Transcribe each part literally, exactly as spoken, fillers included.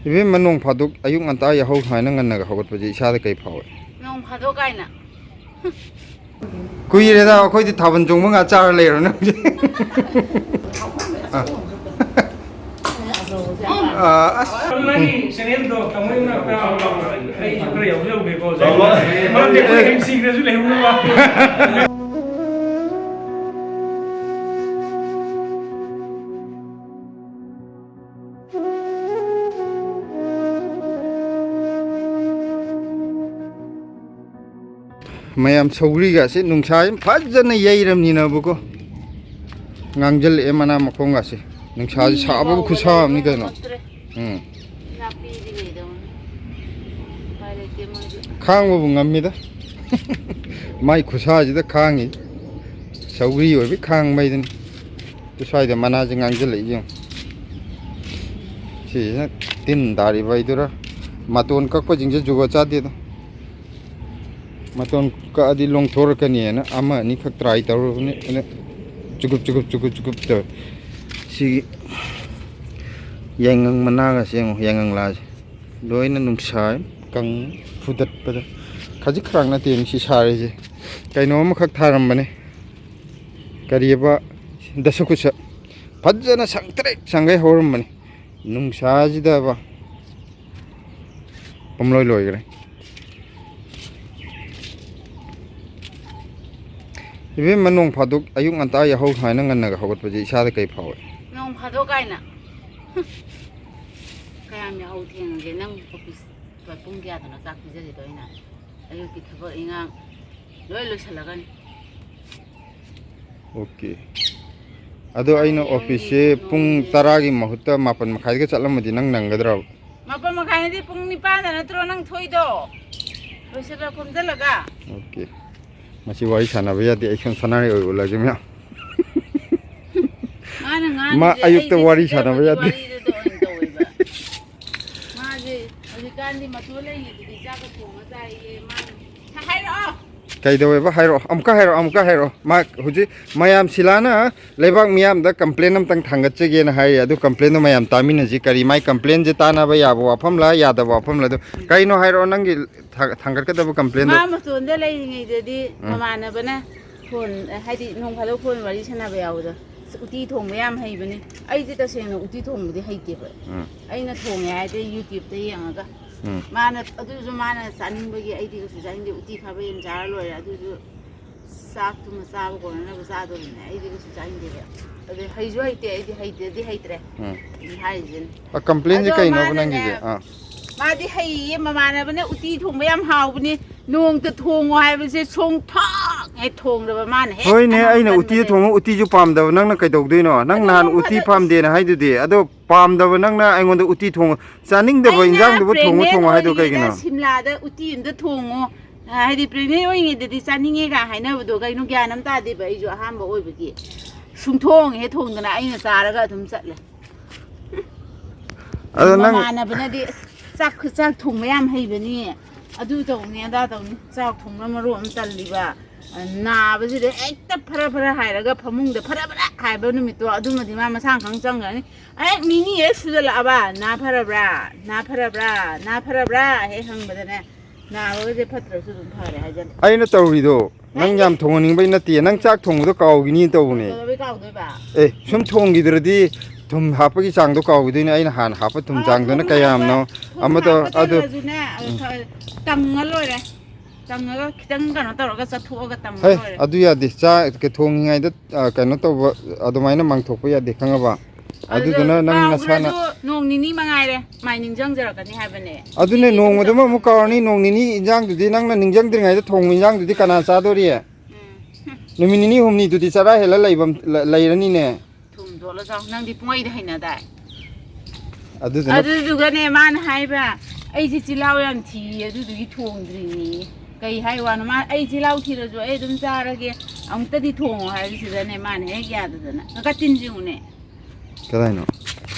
ꯏꯕꯦꯝꯃ, ꯅꯣꯡ ꯐꯥꯗꯣꯛ ꯑꯌꯨꯛ ꯉꯟꯇꯥ ꯌꯥꯍꯧ ꯁꯨꯃꯥꯏꯅ ꯉꯟꯅꯒ ꯍꯧꯒꯠꯄꯁꯦ ꯏꯁꯥꯗ ꯀꯩ ꯐꯥꯎꯏ? ꯅꯣꯡ ꯐꯥꯗꯣꯛ ꯀꯥꯏꯅ꯫ ꯀꯨꯏꯔꯦꯗ ꯑꯩꯈꯣꯏꯗꯤ ꯊꯥꯕꯜ ꯆꯣꯡꯕ ꯉꯥ ꯆꯥꯔ ꯂꯩꯔꯣ ꯅꯪꯗꯤ꯫ ꯑꯥ꯫ ꯑꯥ, ꯑꯁ꯫ ꯅꯪꯒꯤ ꯆꯦꯅꯦꯜꯗꯣ ꯇꯥꯃꯣꯒꯤ ꯃꯅꯥꯛꯇ ꯑꯩꯁꯨ ꯈꯔ ꯌꯥꯎꯖꯍꯧꯒꯦꯀꯣ꯫ ꯃꯔꯝꯗꯤ ꯑꯩꯈꯣꯏ ꯑꯦꯝ ꯁꯤꯒꯤꯗꯁꯨ ꯂꯩꯍꯧꯅꯕ꯫ ꯃꯌꯥꯝ ꯁꯧꯒ꯭ꯔꯤꯒꯁꯦ ꯅꯨꯡꯁꯥꯁꯤ ꯐꯖꯅ ꯌꯩꯔꯕꯅꯤꯅꯕꯀꯣ, ꯉꯥꯡꯖꯜꯂꯛꯑꯦ ꯃꯅꯥ ꯃꯈꯣꯡꯒꯁꯦ꯫ ꯅꯨꯡꯁꯥꯁꯤ ꯃꯤ ꯁꯥꯕꯕꯨ ꯐꯥꯎꯕꯗ ꯈꯨꯠꯁꯥ ꯑꯃꯅꯤ ꯀꯩꯅꯣ꯫ ꯉꯝꯃꯛꯇ꯭ꯔꯦ꯫ ꯎꯝ꯫ ꯅꯥꯄꯤꯗꯤ ꯂꯩꯗꯧꯅꯤ꯫ ꯎꯄꯥꯏ ꯂꯩꯇꯦ ꯃꯣꯏꯁꯨ꯫ ꯈꯥꯡꯕꯕꯨ ꯉꯝꯃꯤꯗ꯫ ꯃꯥꯏ ꯈꯨꯠꯁꯥꯁꯤꯗ ꯈꯥꯡꯉꯤ꯫ ꯁꯧꯒ꯭ꯔꯤ ꯑꯣꯏꯕꯩ ꯈꯥꯡꯕ ꯍꯥꯏꯗꯨꯅꯤ꯫ ꯁ꯭ꯋꯥꯏꯗ ꯃꯅꯥꯁꯦ ꯉꯥꯡꯁꯤꯜꯂꯛꯏꯁꯦ ꯌꯦꯡꯉꯨ꯫ ꯁꯤꯁꯤꯅ ꯇꯤꯟ ꯇꯥꯔꯤꯕ ꯍꯥꯏꯗꯨꯔꯥ, ꯃꯇꯣꯟ ꯀꯛꯄꯁꯤꯡꯁꯦ ꯖꯨꯒꯣꯠ ꯆꯥꯗꯦꯗ꯫ ꯃꯇꯣꯟ ꯀꯛꯑꯗꯤ ꯂꯣꯡꯊꯣꯔꯛꯀꯅꯤꯅ ꯑꯃ ꯑꯅꯤꯈꯛ ꯇ꯭ꯔꯥꯏ ꯇꯧꯔꯨꯕꯅꯤ꯫ ꯑꯗ ꯆꯨꯒꯨꯞ ꯆꯨꯒꯨꯞ ꯆꯨꯒꯨꯞ ꯆꯨꯒꯨꯞ ꯇꯧꯋꯦ꯫ ꯁꯤꯒꯤ ꯌꯥꯏꯉꯪ ꯃꯅꯥꯒꯁꯦ ꯌꯦꯡꯉꯨ, ꯌꯥꯏꯉꯪ ꯂꯥꯁꯦ꯫ ꯂꯣꯏꯅ ꯅꯨꯡꯁꯥ ꯀꯪ ꯐꯨꯗꯠꯄꯗ ꯈꯖꯤꯛ ꯈꯔꯥꯛ ꯅꯠꯇꯦ ꯃꯁꯤ ꯁꯥꯔꯤꯁꯦ꯫ ꯀꯩꯅꯣ ꯑꯃꯈꯛ ꯊꯥꯔꯝꯕꯅꯦ, ꯀꯔꯤꯑꯕ, ꯗꯁꯀꯨꯁ ꯐꯖꯅ ꯁꯪꯇ꯭ꯔꯤꯛ ꯁꯪꯒꯩ ꯍꯧꯔꯝꯕꯅꯤ꯫ ꯅꯨꯡꯁꯥꯁꯤꯗꯕ ꯄꯨꯝꯂꯣꯏ ꯂꯣꯏꯈ꯭ꯔꯦ꯫ ꯏꯕꯦꯝꯃ, ꯅꯣꯡ ꯐꯥꯗꯣꯛ ꯑꯌꯨꯛ ꯉꯟꯇꯥ ꯌꯥꯍꯧ ꯁꯨꯃꯥꯏꯅ ꯉꯟꯅꯒ ꯍꯧꯒꯠꯄꯁꯦ ꯏꯁꯥꯗ ꯀꯩ ꯐꯥꯎꯏ? ꯅꯣꯡ ꯐꯥꯗꯣꯛ ꯀꯥꯏꯅ꯫ ꯀꯌꯥꯝ ꯌꯥꯍꯧ ꯊꯦꯡꯉꯒꯦ? ꯅꯪ ꯑꯣꯐꯤꯁ ꯄꯨꯡ ꯀꯌꯥꯗꯅꯣ ꯆꯥꯛ ꯄꯤꯖꯔꯤꯗꯣ ꯑꯩꯅ? ꯑꯌꯨꯛꯀꯤ ꯊꯕꯛ ꯏꯟꯈꯥꯡ ꯂꯣꯏ ꯂꯣꯏꯁꯤꯜꯂꯒꯅꯤ꯫ ꯑꯣꯀꯦ꯫ ꯑꯗꯣ ꯑꯩꯅ ꯌꯨꯝꯒꯤ ꯑꯣꯐꯤꯁꯁꯦ ꯄꯨꯡ ꯅꯣꯡꯒꯤ ꯇꯔꯥꯒꯤ ꯃꯍꯨꯠꯇ ꯃꯥꯄꯟ ꯃꯈꯥꯏꯗꯒ ꯆꯠꯂꯝꯃꯗꯤ ꯅꯪ ꯅꯪꯒꯗ꯭ꯔꯕ? ꯃꯥꯄꯟ ꯃꯈꯥꯏꯅꯗꯤ ꯄꯨꯡ ꯅꯤꯄꯥꯟꯗ ꯅꯠꯇ꯭ꯔꯣ ꯅꯪ ꯊꯣꯛꯏꯗꯣ? ꯂꯣꯏꯁꯤꯜꯂ ꯈꯣꯝꯖꯤꯜꯂꯒ꯫ ꯑꯣꯀꯦ꯫ ꯃꯁꯤ ꯋꯥꯔꯤ ꯁꯥꯟꯅꯕ ꯌꯥꯗꯦ꯫ ꯑꯩ ꯁꯣꯝ ꯁꯅꯥꯔꯩ ꯑꯣꯏ ꯎꯠꯂꯒꯦ ꯃꯌꯥꯝ꯫ ꯃꯥꯅ ꯃꯥ ꯉꯥꯡꯉꯤꯁꯦ ꯑꯌꯨꯛꯇ ꯑꯩꯗꯤ ꯋꯥꯔꯤ ꯁꯥꯟꯅꯕ ꯁꯤꯡꯖꯕꯒꯤ ꯌꯥꯗꯦ꯫ ꯋꯥꯔꯤꯗꯨꯗ ꯑꯣꯏꯅ ꯇꯧꯋꯦꯕ꯫ ꯃꯥꯁꯦ ꯍꯧꯖꯤꯛꯀꯥꯟꯗꯤ ꯃꯇꯣꯟ ꯂꯩꯉꯩꯗꯗꯤ ꯆꯥꯛꯀ ꯊꯣꯡꯉ ꯆꯥꯏꯌꯦ꯫ ꯃꯥꯅ ꯍꯥꯏꯔꯛꯑꯣ꯫ ꯀꯩꯗꯧꯋꯦꯕ? ꯍꯥꯏꯔꯛꯑꯣ, ꯑꯃꯨꯛꯀ ꯍꯥꯏꯔꯛꯑꯣ, ꯑꯃꯨꯛꯀ ꯍꯥꯏꯔꯛꯑꯣ꯫ ꯃꯥ ꯍꯧꯖꯤꯛ ꯃꯌꯥꯝ, ꯁꯤꯂꯥꯅ ꯂꯩꯕꯥꯛ ꯃꯤꯌꯥꯝꯗ complain ꯑꯝꯇꯪ ꯊꯥꯡꯒꯠꯆꯒꯦꯅ ꯍꯥꯏꯔꯤ꯫ ꯑꯗꯨ complainꯗꯣ ꯃꯌꯥꯝ ꯇꯥꯃꯤꯟꯅꯁꯤ꯫ ꯀꯔꯤ ꯃꯥꯏ complainꯁꯦ ꯇꯥꯟꯅꯕ ꯌꯥꯕ ꯋꯥꯐꯝꯂ, ꯌꯥꯗꯕ ꯋꯥꯐꯝꯂ? ꯑꯗꯨ ꯀꯩꯅꯣ ꯍꯥꯏꯔꯛꯑꯣ, ꯅꯪꯒꯤ ꯊꯥ-, ꯊꯥꯡꯒꯠꯀꯗꯕ complainꯗꯣ꯫ ꯃꯥ ꯃꯇꯣꯟꯗ ꯂꯩꯔꯤꯉꯩꯗꯗꯤ ꯎꯝ꯫ ꯃꯃꯥꯟꯅꯕꯅ phone, ꯍꯥꯏꯗꯤ ꯅꯣꯡ ꯐꯥꯗꯣꯛ phone ꯋꯥꯔꯤ ꯁꯥꯟꯅꯕ ꯌꯥꯎꯕꯗꯣ, "ꯑꯁ, ꯎꯇꯤ ꯊꯣꯡꯕ ꯌꯥꯝ ꯍꯩꯕꯅꯤ"꯫ ꯑꯩꯗꯤ ꯇꯁꯦꯡꯅ ꯎꯇꯤ ꯊꯣꯡꯕꯗꯤ ꯍꯩꯇꯦꯕ꯫ ꯎꯝ꯫ ꯑꯩꯅ ꯊꯣꯡꯉꯦ ꯍꯥꯏꯗꯤ YouTubeꯇ ꯌꯦꯡꯉꯒ꯫ ꯎꯝ꯫ ꯃꯥꯅ, ꯑꯗꯨꯁꯨ ꯃꯥꯅ ꯆꯥꯅꯤꯡꯕꯒꯤ, ꯑꯩꯗꯤ ꯀꯩꯁꯨ ꯆꯥꯅꯤꯡꯗꯦ, ꯎꯇꯤ ꯈꯥꯕꯩ ꯑꯣꯏꯅ ꯆꯥꯔ ꯂꯣꯏꯔꯦ꯫ ꯑꯗꯨꯁꯨ ꯆꯥꯛꯇꯨꯃ ꯆꯥꯕ ꯀꯣꯟꯅꯅꯕ ꯆꯥꯗꯣꯔꯤꯕꯅꯦ꯫ ꯑꯩꯗꯤ ꯀꯩꯁꯨ ꯆꯥꯅꯤꯡꯗꯦꯕ꯫ ꯑꯗꯨ ꯍꯩꯁꯨ ꯍꯩꯇꯦ, ꯑꯩꯗꯤ ꯍꯩꯇ꯭ꯔꯗꯤ ꯍꯩꯇ꯭ꯔꯦ꯫ ꯎꯝ꯫ ꯑꯗꯨꯝ ꯍꯥꯏꯔꯤꯁꯤꯅꯤ꯫ ꯑ, complainꯁꯦ ꯑꯗꯣ ꯀꯩꯅꯣꯕ ꯃꯥꯅꯅꯦ, ꯅꯪꯒꯤꯁꯦ? ꯑꯥ꯫ ꯃꯥꯗꯤ ꯍꯩꯌꯦ, ꯃꯃꯥꯟꯅꯕꯅ ꯎꯇꯤ ꯊꯣꯡꯕ ꯌꯥꯝ ꯍꯥꯎꯕꯅꯤ, ꯅꯣꯡꯇ ꯊꯣꯡꯉꯣ ꯍꯥꯏꯕꯁꯦ ꯁꯨꯡꯊꯣꯡ ꯍꯦꯛ ꯊꯣꯡꯗꯕ ꯃꯥꯅ ꯍꯦꯛ ꯍꯣꯏꯅꯦ, ꯑꯉꯥꯡ ꯑꯩꯅ ꯎꯇꯤꯗ ꯀꯟꯕꯅꯦ꯫ ꯊꯣꯡꯉ ꯎꯇꯤꯁꯨ ꯄꯥꯝꯗꯕ ꯅꯪꯅ ꯀꯩꯗꯧꯗꯣꯏꯅꯣ? ꯅꯪ ꯑꯗꯣ ꯅꯍꯥꯟ ꯅꯣꯡ ꯎꯇꯤ ꯐꯥꯗꯣꯛ ꯄꯥꯝꯗꯦꯅ ꯍꯥꯏꯗꯨꯗꯤ꯫ ꯑꯗꯣ ꯄꯥꯝꯗꯕ ꯅꯪꯅ ꯑꯩꯉꯣꯟꯗ ꯎꯇꯤ ꯊꯣꯡꯉꯣ, ꯆꯥꯅꯤꯡꯗꯕ ꯑꯩꯅ ꯏꯟꯖꯥꯡꯗꯨꯕꯨ ꯊꯣꯡꯉꯣ pregnant ꯊꯣꯡꯉꯣ ꯍꯥꯏꯗꯣ ꯑꯣꯏꯔꯤꯉꯩꯗ ꯀꯩꯒꯤꯅꯣ? ꯁꯤꯝꯂꯥꯗ ꯎꯇꯤ ꯑꯝꯇ ꯊꯣꯡꯉꯣ, ꯍꯥꯏꯗꯤ pregnant ꯑꯣꯏꯔꯤꯉꯩꯗꯗꯤ ꯆꯥꯅꯤꯡꯉꯦꯒ ꯍꯥꯏꯅꯕꯗꯣ ꯀꯩꯅꯣ ꯒ꯭ꯌꯥꯟ ꯑꯃ ꯇꯥꯗꯦꯕ꯫ ꯑꯩꯁꯨ ꯑꯍꯥꯟꯕ ꯑꯣꯏꯕꯒꯤ ꯁꯨꯡꯊꯣꯡ ꯍꯦꯛ ꯊꯣꯡꯗꯅ ꯑꯩꯅ ꯆꯥꯔꯒ ꯑꯗꯨꯝ ꯆꯠꯂꯦ꯫ ꯑꯗꯣ ꯅꯪ ꯃꯃꯥꯟꯅꯕꯅꯗꯤ, "ꯑꯁ, ꯆꯥꯛ, ꯆꯥꯛ ꯊꯣꯡꯕ ꯌꯥꯝ ꯍꯩꯕꯅꯤ, ꯑꯗꯨ ꯇꯧꯅꯤ ꯑꯗꯥ ꯇꯧꯅꯤ", ꯆꯥꯛ ꯊꯣꯡꯕ ꯃꯔꯣꯟ ꯑꯃ ꯇꯜꯂꯤꯕ꯫ ꯅꯥꯕꯁꯤꯗ ꯍꯦꯛꯇ ꯐꯔ ꯐꯔ ꯍꯥꯏꯔꯒ ꯐꯃꯨꯡꯗ ꯐꯔ ꯐꯔ ꯍꯥꯏꯕ ꯅꯨꯃꯤꯠꯇꯣ, ꯑꯗꯨꯃꯗꯤ ꯃꯥ ꯃꯁꯥ ꯈꯪ ꯆꯪꯈ꯭ꯔꯅꯤ꯫ ꯍꯦꯛ ꯅꯤꯅꯤ ꯍꯦꯛ ꯁꯨꯖꯜꯂꯛꯑꯕ, "ꯅꯥ ꯐꯔꯕ꯭ꯔꯥ? ꯅꯥ ꯐꯔꯕ꯭ꯔꯥ? ꯅꯥ ꯐꯔꯕ꯭ꯔꯥ?" ꯍꯦꯛ ꯍꯪꯕꯗꯅꯦ, ꯅꯥꯕꯒꯁꯦ ꯐꯠꯇ꯭ꯔꯁꯨ ꯑꯗꯨꯝ ꯐꯔꯦ ꯍꯥꯏꯖꯜꯂꯦ꯫ ꯑꯩꯅ ꯇꯧꯔꯤꯗꯣ ꯅꯪ ꯍꯥꯏꯗꯤ ꯌꯥꯝ ꯊꯣꯡꯍꯟꯅꯤꯡꯕꯩ ꯅꯠꯇꯦ, ꯅꯪ ꯆꯥꯛ ꯊꯣꯡꯕꯗꯣ ꯀꯥꯎꯈꯤꯅꯤ ꯇꯧꯕꯅꯦ꯫ ꯀꯩꯗꯧꯕꯩ ꯀꯥꯎꯗꯣꯏꯕ? ꯑꯦ, ꯁꯨꯝ ꯊꯣꯡꯈꯤꯗ꯭ꯔꯗꯤ ꯊꯨꯝ ꯍꯥꯞꯄꯒꯤ ꯆꯥꯡꯗꯣ ꯀꯥꯎꯈꯤꯗꯣꯏꯅꯦ꯫ ꯑꯩꯅ ꯍꯥꯟꯅ ꯍꯥꯞꯄ ꯊꯨꯝ ꯑꯥ, ꯆꯥꯡꯗꯨꯅ ꯊꯨꯝ ꯍꯥꯞꯄ, ꯀꯌꯥꯝꯅꯣ ꯊꯨꯝ ꯑꯃꯗꯣ ꯍꯥꯞꯄ ꯑꯗꯨ ꯇꯜꯂꯁꯨꯅꯦ, ꯎꯝ꯫ ꯇꯪꯉ ꯂꯣꯏꯔꯦ꯫ ꯇꯪꯉꯒ ꯈꯤꯇꯪ ꯀꯩꯅꯣ ꯇꯧꯔꯒ ꯆꯠꯊꯣꯛꯑꯒ ꯇꯪꯉ ꯍꯩ, ꯂꯣꯏꯔꯦ꯫ ꯑꯗꯨ ꯌꯥꯗꯦ꯫ ꯆꯥꯛ ꯊꯣꯡꯉꯤꯉꯩꯗ, ꯑ, ꯀꯩꯅꯣ ꯇꯧꯕ, ꯑꯗꯨꯃꯥꯏꯅ ꯃꯥꯡꯊꯣꯛꯄ ꯌꯥꯗꯦ, ꯈꯪꯉꯕ? ꯑꯗꯨꯗꯣ ꯑꯗꯨꯗꯨꯅ ꯅꯪ ꯅꯁꯥꯅ ꯀꯥꯎꯈ꯭ꯔꯁꯨ ꯅꯣꯡ ꯅꯤꯅꯤ ꯃꯉꯥꯏꯔꯦ, ꯃꯥꯏ ꯅꯤꯡꯁꯤꯡꯖꯔꯛꯀꯅꯤ ꯍꯥꯏꯕꯅꯦ꯫ ꯑꯗꯨꯅꯦ, ꯎꯇꯤꯗꯤ ꯑꯗꯨꯝ ꯅꯣꯡꯃꯗꯨꯃ ꯑꯃꯨꯛ ꯆꯥꯊꯣꯛꯑꯒ ꯀꯥꯎꯔꯅꯤ, ꯅꯣꯡ ꯅꯤꯅꯤ ꯏꯟꯖꯥꯡꯗꯨꯗꯤ ꯅꯪꯅ ꯅꯤꯡꯁꯤꯡꯗ꯭ꯔꯤꯉꯩꯗ ꯊꯣꯡꯕ ꯏꯟꯖꯥꯡꯗꯨꯗꯤ ꯀꯅꯥ ꯆꯥꯗꯣꯔꯤ? ꯎꯝ꯫ ꯅꯨꯃꯤꯠ ꯅꯤꯅꯤ ꯍꯨꯝꯅꯤꯗꯨꯗꯤ ꯆꯔꯥ ꯍꯦꯜꯂ ꯂꯩꯕ, ꯂ-, ꯂꯩꯔꯅꯤꯅꯦ꯫ ꯊꯨꯝ ꯇꯣꯠꯂ ꯆꯥꯎ꯫ ꯅꯪꯗꯤ ꯄꯨꯡꯍꯩꯗ ꯍꯩꯅꯗꯥꯏ? ꯑꯗꯨꯗꯨꯅ ꯑꯗꯨꯗꯨꯒꯅꯦ, ꯃꯥꯅ ꯍꯥꯏꯕ, "ꯑꯩꯁꯦ ꯆꯤꯜꯍꯥꯎ ꯌꯥꯝ ꯊꯤꯌꯦ, ꯑꯗꯨꯗꯨꯒꯤ ꯊꯣꯡꯗ꯭ꯔꯤꯅꯦ"꯫ ꯀꯩ ꯍꯥꯏ ꯋꯥꯅꯣ? ꯃꯥ, "ꯑꯩ ꯆꯤꯜꯍꯥꯎ ꯊꯤꯔꯁꯨ ꯑꯩ ꯑꯗꯨꯝ ꯆꯥꯔꯒꯦ, ꯑꯃꯨꯛꯇꯗꯤ ꯊꯣꯡꯉꯣ" ꯍꯥꯏꯕꯁꯤꯗꯅꯦ, ꯃꯥꯅ ꯍꯦꯛ ꯌꯥꯗꯗꯅ꯫ ꯀꯀꯥ ꯇꯤꯟꯁꯦ ꯌꯦꯡꯉꯨꯅꯦ꯫ ꯀꯗꯥꯏꯅꯣ?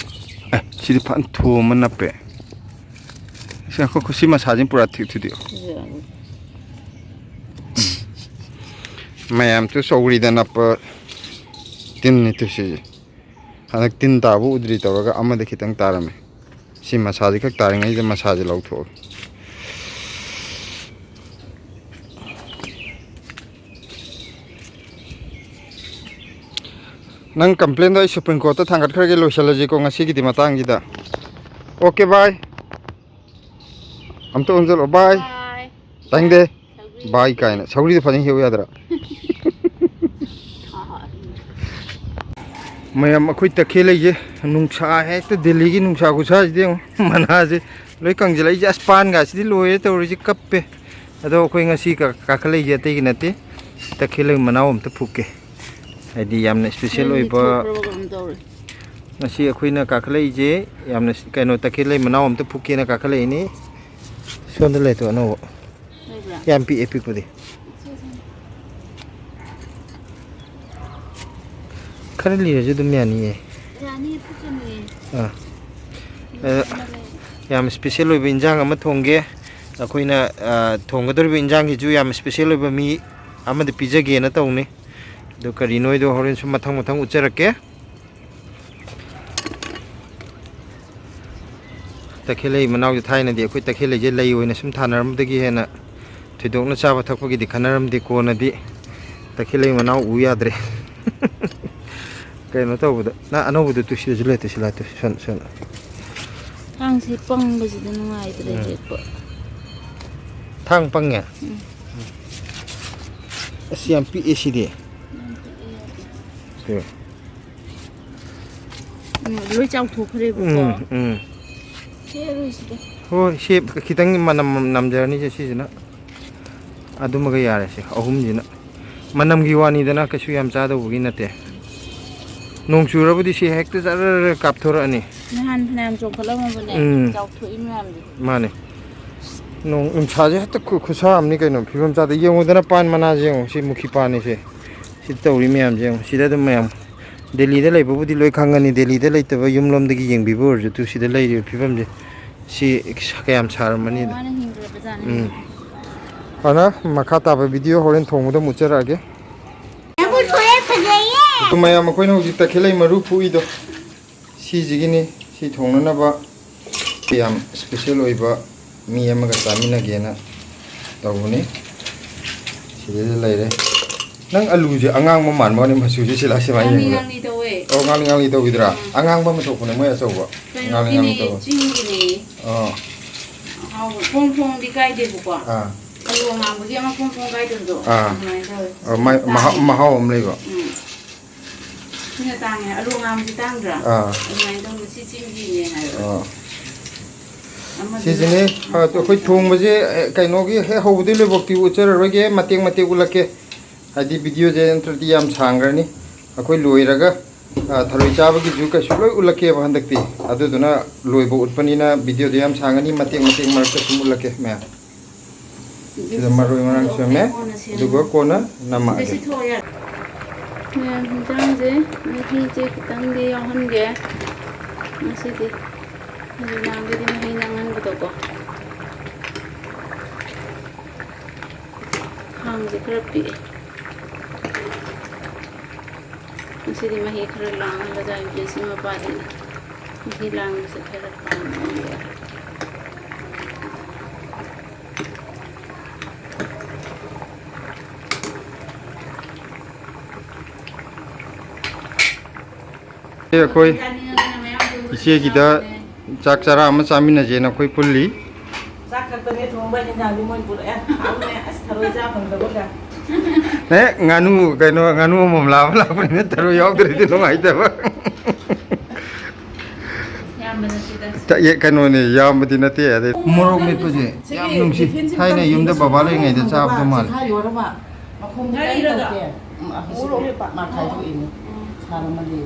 ꯑꯦ, ꯁꯤꯗꯤ ꯐꯖꯅ ꯊꯣꯝꯃ ꯅꯞꯄꯦ꯫ ꯁꯤ ꯉꯥꯏꯈꯣ, ꯁꯤ ꯃꯁꯥꯁꯤꯅ ꯄꯨꯔꯥ ꯊꯤꯛ ꯊꯨꯗꯦꯛꯑꯣ꯫ ꯁꯤꯁꯦ ꯌꯦꯡꯉꯨ꯫ ꯃꯌꯥꯝ ꯇꯨ ꯆꯧꯀ꯭ꯔꯤꯗ ꯅꯞꯄ ꯇꯤꯟꯅꯤ ꯇꯨ ꯁꯤꯁꯦ꯫ ꯍꯟꯗꯛ ꯇꯤꯟ ꯇꯥꯕ ꯎꯗ꯭ꯔꯤ ꯇꯧꯔꯒ ꯑꯃꯗ ꯈꯤꯇꯪ ꯇꯥꯔꯝꯃꯦ꯫ ꯁꯤ ꯃꯁꯥꯁꯦ ꯈꯛ ꯇꯥꯔꯤꯉꯩꯗ ꯃꯁꯥꯁꯦ ꯂꯧꯊꯣꯛꯑꯒꯦ꯫ ꯅꯪ complainꯗꯣ ꯑꯩ Supreme Courtꯇ ꯊꯥꯡꯒꯠꯈ꯭ꯔꯒꯦ, ꯂꯣꯏꯁꯤꯜꯂꯁꯤꯀꯣ ꯉꯁꯤꯒꯤꯗꯤ ꯃꯇꯥꯡꯁꯤꯗ꯫ Okay, bye꯫ ꯑꯝꯇ ꯑꯣꯟꯁꯤꯜꯂꯣ, bye꯫ Bye꯫ ꯇꯥꯅꯤꯡꯗꯦ꯫ ꯁꯧꯒ꯭ꯔꯤ꯫ Bye ꯀꯥꯏꯅ꯫ ꯁꯧꯒ꯭ꯔꯤꯗꯣ ꯐꯖꯅ ꯍꯦꯛꯎ ꯌꯥꯗ꯭ꯔꯥ? ꯃꯌꯥꯝ, ꯑꯩꯈꯣꯏ ꯇꯈꯦꯜ ꯂꯩꯁꯦ ꯅꯨꯡꯁꯥ ꯍꯦꯛꯇ ꯗꯦꯜꯂꯤꯒꯤ ꯅꯨꯡꯁꯥ ꯈꯨꯁꯥꯁꯤꯗꯤ ꯌꯦꯡꯉꯨ꯫ ꯃꯅꯥꯁꯦ ꯂꯣꯏ ꯀꯪꯁꯤꯜꯂꯛꯏꯁꯦ꯫ ꯑꯁ, ꯄꯥꯟꯒꯁꯤꯗꯤ ꯂꯣꯏꯔꯦ ꯇꯧꯔꯤꯁꯦ, ꯀꯞꯄꯦ꯫ ꯑꯗꯣ ꯑꯩꯈꯣꯏ ꯉꯁꯤ ꯀꯥ-, ꯀꯥꯈꯠꯂꯛꯏꯁꯦ ꯑꯇꯩꯒꯤ ꯅꯠꯇꯦ, ꯇꯈꯦꯜ ꯂꯩ ꯃꯅꯥꯎ ꯑꯝꯇ ꯐꯨꯛꯀꯦ꯫ ꯍꯥꯏꯗꯤ ꯌꯥꯝꯅ special ꯅꯪꯗꯤ ꯑꯣꯏꯕ, ꯊꯣꯛꯈ꯭ꯔꯕ ꯀꯩꯅꯣꯝ ꯇꯧꯔꯦ꯫ ꯉꯁꯤ ꯑꯩꯈꯣꯏꯅ ꯀꯥꯈꯠꯂꯛꯏꯁꯦ ꯌꯥꯝꯅ ꯀꯩꯅꯣ, ꯇꯈꯦꯜ ꯂꯩ ꯃꯅꯥꯎ ꯑꯝꯇ ꯐꯨꯛꯀꯦꯅ ꯀꯥꯈꯠꯂꯛꯏꯅꯤ꯫ ꯁꯣꯝꯗ ꯂꯩꯇꯣ ꯑꯅꯧꯕ꯫ ꯂꯩꯕ꯭ꯔꯥ? ꯌꯥꯝ ꯄꯤꯛꯑꯦ, ꯄꯤꯛꯄꯗꯤ꯫ ꯁꯦ, ꯁꯦ꯫ ꯈꯔ ꯂꯤꯔꯁꯨ ꯑꯗꯨꯝ ꯌꯥꯅꯤꯌꯦ꯫ ꯌꯥꯅꯤ, ꯐꯨꯠꯀꯅꯤꯌꯦ꯫ ꯑꯥ꯫ ꯑ, ꯑꯃ ꯂꯩ꯫ ꯌꯥꯝ special ꯑꯣꯏꯕ ꯏꯟꯖꯥꯡ ꯑꯃ ꯊꯣꯡꯒꯦ꯫ ꯑꯩꯈꯣꯏꯅ, ꯑ, ꯊꯣꯡꯒꯗꯧꯔꯤꯕ ꯏꯟꯖꯥꯡꯁꯤꯁꯨ ꯌꯥꯝ special ꯑꯣꯏꯕ ꯃꯤ ꯑꯃꯗ ꯄꯤꯖꯒꯦꯅ ꯇꯧꯅꯤ꯫ ꯑꯗꯨ ꯀꯔꯤꯅꯣ ꯍꯥꯏꯗꯣ ꯍꯣꯔꯦꯟ ꯁꯨꯝ ꯃꯊꯪ ꯃꯊꯪ ꯎꯠꯆꯔꯛꯀꯦ꯫ ꯇꯈꯦꯜꯂꯩ ꯃꯅꯥꯎꯁꯦ ꯊꯥꯏꯅꯗꯤ ꯑꯩꯈꯣꯏ ꯇꯈꯦꯜꯂꯩꯁꯦ ꯂꯩ ꯑꯣꯏꯅ ꯁꯨꯝ ꯊꯥꯅꯔꯝꯕꯗꯒꯤ ꯍꯦꯟꯅ ꯊꯣꯏꯗꯣꯛꯅ ꯆꯥꯕ ꯊꯛꯄꯒꯤꯗꯤ ꯈꯟꯅꯔꯝꯗꯦ꯫ ꯀꯣꯟꯅꯗꯤ ꯇꯈꯦꯜꯂꯩ ꯃꯅꯥꯎ ꯎ ꯌꯥꯗ꯭ꯔꯦ꯫ ꯀꯩꯅꯣ ꯇꯧꯕꯗ, ꯅꯪ ꯑꯅꯧꯕꯗꯨ ꯇꯨ ꯁꯤꯗꯁꯨ ꯂꯩꯇꯦ, ꯁꯤ ꯂꯥꯛꯇꯦ, ꯁꯣꯟ-, ꯁꯣꯟ-꯫ ꯊꯥꯡꯁꯤ ꯄꯪꯕꯁꯤꯗ ꯅꯨꯡꯉꯥꯏꯇ꯭ꯔꯦ ꯎꯝ꯫ ꯌꯦꯛꯄ꯫ ꯊꯥꯡ ꯄꯪꯉꯦ? ꯎꯝ꯫ ꯑꯁ, ꯌꯥꯝ ꯄꯤꯛꯑꯦ ꯁꯤꯗꯤ꯫ ꯌꯥꯝ ꯄꯤꯛꯑꯦ꯫ ꯁꯦ꯫ ꯎꯝ, ꯂꯣꯏ ꯆꯥꯎꯊꯣꯛꯈ꯭ꯔꯦꯕꯀꯣ꯫ ꯎꯝ, ꯎꯝ꯫ ꯍꯦꯛꯑꯔꯣꯏꯁꯤꯗ꯫ ꯍꯣꯏ, ꯁꯤ ꯈꯤꯇꯪ ꯃꯅꯝ ꯅꯝꯖꯔꯅꯤꯁꯦ ꯁꯤꯁꯤꯅ꯫ ꯑꯗꯨꯃꯒ ꯌꯥꯔꯦꯁꯦ, ꯑꯍꯨꯝꯁꯤꯅ꯫ ꯃꯅꯝꯒꯤ ꯋꯥꯅꯤꯗꯅ, ꯀꯩꯁꯨ ꯌꯥꯝ ꯆꯥꯗꯧꯕꯒꯤ ꯅꯠꯇꯦ꯫ ꯅꯣꯡ ꯆꯨꯔꯕꯨꯗꯤ ꯁꯤ ꯍꯦꯛꯇ ꯖꯔ ꯀꯥꯞꯊꯣꯔꯛꯑꯅꯤ꯫ ꯅꯍꯥꯟ ꯐꯅꯌꯥꯝ ꯆꯣꯡꯈꯠꯂꯝꯃꯕꯅꯦ, ꯎꯝ꯫ ꯆꯥꯎꯊꯣꯛꯏ ꯃꯌꯥꯝꯁꯦ꯫ ꯃꯥꯅꯦ꯫ ꯅꯣꯡ, ꯅꯨꯡꯁꯥꯁꯦ ꯍꯦꯛꯇ ꯈꯨ-, ꯈꯨꯠꯁꯥ ꯑꯃꯅꯤ ꯀꯩꯅꯣ, ꯐꯤꯕꯝ ꯆꯥꯗꯦ꯫ ꯌꯦꯡꯉꯨꯗꯅ ꯄꯥꯟ ꯃꯅꯥꯁꯦ ꯌꯦꯡꯉꯨ, ꯁꯤ ꯃꯨꯈꯤ ꯄꯥꯟꯅꯤꯁꯦ꯫ ꯁꯤ ꯇꯧꯔꯤ ꯃꯌꯥꯝꯁꯦ ꯌꯦꯡꯉꯨ꯫ ꯁꯤꯗ ꯑꯗꯨꯝ ꯃꯌꯥꯝ ꯗꯦꯜꯂꯤꯗ ꯂꯩꯕꯕꯨꯗꯤ ꯂꯣꯏ ꯈꯪꯒꯅꯤ, ꯗꯦꯜꯂꯤꯗ ꯂꯩꯇꯕ ꯌꯨꯝꯂꯣꯝꯗꯒꯤ ꯌꯦꯡꯕꯤꯕ ꯑꯣꯏꯔꯁꯨ꯫ ꯑꯗꯨ ꯁꯤꯗ ꯂꯩꯔꯤꯕ ꯐꯤꯕꯝꯁꯦ ꯁꯤ ꯀꯌꯥꯝ ꯁꯥꯔꯝꯃꯅꯤꯗ꯫ ꯋꯥꯅ ꯍꯤꯡꯈ꯭ꯔꯕꯖꯥꯠꯅꯤ꯫ ꯎꯝ꯫ ꯑꯗꯨꯅ ꯃꯈꯥ ꯇꯥꯕ video ꯍꯣꯔꯦꯟ ꯊꯣꯡꯕꯗ ꯑꯃꯨꯛ ꯎꯠꯆꯔꯛꯑꯒꯦ꯫ ꯃꯌꯥꯝ, ꯑꯩꯈꯣꯏꯅ ꯍꯧꯖꯤꯛ ꯇꯈꯦꯜꯂꯩ ꯃꯔꯨ ꯐꯨꯛꯏꯗꯣ ꯁꯤꯁꯤꯒꯤꯅꯤ꯫ ꯁꯤ ꯊꯣꯡꯅꯅꯕ ꯌꯥꯝ ꯏꯁꯄꯤꯁꯦꯜ ꯑꯣꯏꯕ ꯃꯤ ꯑꯃꯒ ꯆꯥꯃꯤꯟꯅꯒꯦꯅ ꯇꯧꯕꯅꯤ꯫ ꯁꯤꯗꯩꯗ ꯂꯩꯔꯦ꯫ ꯅꯪ ꯑꯂꯨꯁꯦ ꯑꯉꯥꯡꯕ ꯃꯥꯟꯕ ꯋꯥꯅꯤ, ꯃꯆꯨꯁꯦ ꯁꯤꯂꯥ ꯁꯤꯃꯥꯏ ꯉꯥꯡꯂꯤ ꯌꯦꯡꯕꯗ꯫ ꯉꯥꯡꯂꯤ ꯇꯧꯋꯦ꯫ ꯑꯣ, ꯉꯥꯡꯂꯤ ꯉꯥꯡꯂꯤ ꯇꯧꯕꯤꯗ꯭ꯔꯥ? ꯎꯝ꯫ ꯑꯉꯥꯡꯕ ꯑꯃ ꯊꯣꯛꯄꯅꯦ ꯃꯣꯏ ꯑꯆꯧꯕ꯫ ꯉꯥꯡꯂꯤ ꯉꯥꯡꯂꯤ ꯀꯩꯅꯣꯒꯤꯅꯦ, ꯇꯧꯕ꯫ ꯆꯤꯡꯒꯤꯅꯦ꯫ ꯑꯥ꯫ ꯑꯍꯥꯎꯕ ꯐꯣꯡ ꯐꯣꯡꯗꯤ ꯀꯥꯏꯗꯦꯕꯀꯣ꯫ ꯑꯥ꯫ ꯑꯂꯨ ꯑꯉꯥꯡꯕꯒꯤ ꯑꯃ ꯐꯣꯡ ꯐꯣꯡ ꯀꯥꯏꯗꯕꯗꯣ꯫ ꯑꯥ꯫ ꯑꯗꯨꯃꯥꯏꯅ ꯇꯧꯋꯦ꯫ ꯑ, ꯃꯥꯏ-, ꯃꯍꯥꯎ, ꯇꯥꯡꯉꯦ꯫ ꯃꯍꯥꯎ ꯑꯃ ꯂꯩꯕ꯫ ꯎꯝ꯫ ꯁꯤꯅ ꯇꯥꯡꯉꯦ꯫ ꯑꯂꯨ ꯑꯉꯥꯡꯕꯁꯤ ꯇꯥꯡꯗ꯭ꯔꯥ? ꯑꯥ꯫ ꯑꯗꯨꯃꯥꯏꯅ ꯇꯧꯗꯅ ꯁꯤ ꯆꯤꯡꯒꯤꯅꯦ ꯍꯥꯏꯕ꯫ ꯑꯥ꯫ ꯑꯃꯗꯨꯅ ꯁꯤꯁꯤꯅꯦ, ꯑ, ꯑꯩꯈꯣꯏ ꯊꯣꯡꯕꯁꯦ, ꯑꯦ, ꯀꯩꯅꯣꯒꯤ ꯍꯦꯛ ꯍꯧꯕꯗꯩ ꯂꯣꯏꯕꯧꯇꯤ ꯎꯠꯆꯔꯔꯣꯏꯒꯦ, ꯃꯇꯦꯛ ꯃꯇꯦꯛ ꯎꯠꯂꯛꯀꯦ꯫ ꯍꯥꯏꯗꯤ ꯚꯤꯗꯤꯑꯣꯁꯦ ꯅꯠꯇ꯭ꯔꯗꯤ ꯌꯥꯝ ꯁꯥꯡꯈ꯭ꯔꯅꯤ꯫ ꯑꯩꯈꯣꯏ ꯂꯣꯏꯔꯒ, ꯑ, ꯊꯔꯣꯏ ꯆꯥꯕꯒꯤꯁꯨ ꯀꯩꯁꯨ ꯂꯣꯏ ꯎꯠꯂꯛꯀꯦꯕ ꯍꯟꯗꯛꯇꯤ꯫ ꯑꯗꯨꯗꯨꯅ ꯂꯣꯏꯕ ꯎꯠꯄꯅꯤꯅ ꯚꯤꯗꯤꯑꯣꯗꯣ ꯌꯥꯝ ꯁꯥꯡꯉꯅꯤ, ꯃꯇꯦꯛ ꯃꯇꯦꯛ ꯃꯔꯛꯇ ꯁꯨꯝ ꯎꯠꯂꯛꯀꯦ ꯃꯌꯥꯝ꯫ ꯁꯤꯗ ꯃꯔꯣꯏ ꯃꯔꯥꯡ ꯁꯦꯝꯃꯦ, ꯑꯗꯨꯒ ꯀꯣꯟꯅ ꯅꯝꯃꯛꯑꯒꯦ꯫ ꯁꯤ ꯊꯣꯛꯑꯣ ꯌꯥꯔꯦ꯫ ꯃꯌꯥꯝ ꯍꯤꯟꯖꯥꯡꯁꯦ ꯃꯍꯤꯁꯦ ꯈꯤꯇꯪꯗꯤ ꯌꯥꯎꯍꯟꯒꯦ ꯉꯁꯤꯗꯤ꯫ ꯅꯨꯃꯤꯗꯥꯡꯗꯗꯤ ꯃꯍꯤ ꯅꯪꯍꯟꯕꯗꯣꯀꯣ꯫ ꯈꯥꯡꯁꯦ ꯈꯔ ꯄꯤꯛꯑꯦ꯫ ꯉꯁꯤꯗꯤ ꯃꯍꯤ ꯈꯔ ꯂꯥꯡꯍꯜꯂꯒ ꯏꯕꯦꯁꯤ ꯃꯄꯥꯗꯤ ꯃꯍꯤ ꯂꯥꯡꯕꯁꯦ ꯈꯔ ꯄꯥꯝꯕ ꯑꯣꯏꯌꯦ꯫ ꯑꯩꯈꯣꯏ ꯏꯆꯦꯒꯤꯗ ꯆꯥꯛ ꯆꯔꯥ ꯑꯃ ꯆꯥꯃꯤꯟꯅꯁꯦꯅ ꯑꯩꯈꯣꯏ ꯄꯨꯜꯂꯤ꯫ ꯆꯥꯛ ꯈꯛꯇꯅꯦ ꯊꯣꯡꯕ, ꯍꯦꯟꯖꯥꯡꯗꯤ ꯃꯣꯏ ꯄꯨꯔꯛꯑꯦ꯫ ꯍꯥꯎꯅꯦ, ꯑꯁ, ꯊꯔꯣꯏ ꯆꯥ ꯐꯪꯗꯕꯒ꯫ ꯑꯦ, ꯉꯥꯅꯨ, ꯀꯩꯅꯣ, ꯉꯥꯅꯨ ꯑꯃꯃꯝ ꯂꯥꯕ ꯂꯥꯛꯄꯅꯤꯅ ꯊꯔꯣꯏ ꯌꯥꯎꯗ꯭ꯔꯗꯤ ꯅꯨꯡꯉꯥꯏꯇꯕ꯫ ꯌꯥꯝꯕ ꯅꯠꯇꯦꯗ꯫ ꯇ-, ꯑꯦ, ꯀꯩꯅꯣꯅꯦ, ꯌꯥꯝꯕꯗꯤ ꯅꯠꯇꯦ꯫ ꯑꯗꯩ ꯃꯣꯔꯣꯛ ꯃꯦꯠꯄꯁꯦ ꯁꯤꯒꯤ ꯌꯥꯝ ꯅꯨꯡꯁꯤ꯫ ꯇꯤꯐꯤꯟꯁꯤ ꯊꯥꯏꯅ ꯌꯨꯝꯗ ꯕꯕꯥ ꯂꯩꯔꯤꯉꯩꯗ ꯆꯥꯕꯗꯣ ꯃꯥꯜꯂꯦ꯫ ꯆꯤꯡꯈꯥꯏ ꯌꯣꯔꯕ? ꯃꯈꯣꯡꯗꯤ ꯀꯔꯤꯝ ꯇꯧꯗꯦ꯫ ꯎꯝ, ꯑ, ꯍꯧꯖꯤꯛ ꯃꯥ ꯈꯥꯏꯗꯣꯛꯏꯅꯦ꯫ ꯎꯝ꯫ ꯁꯥꯔꯝꯃꯗꯤ꯫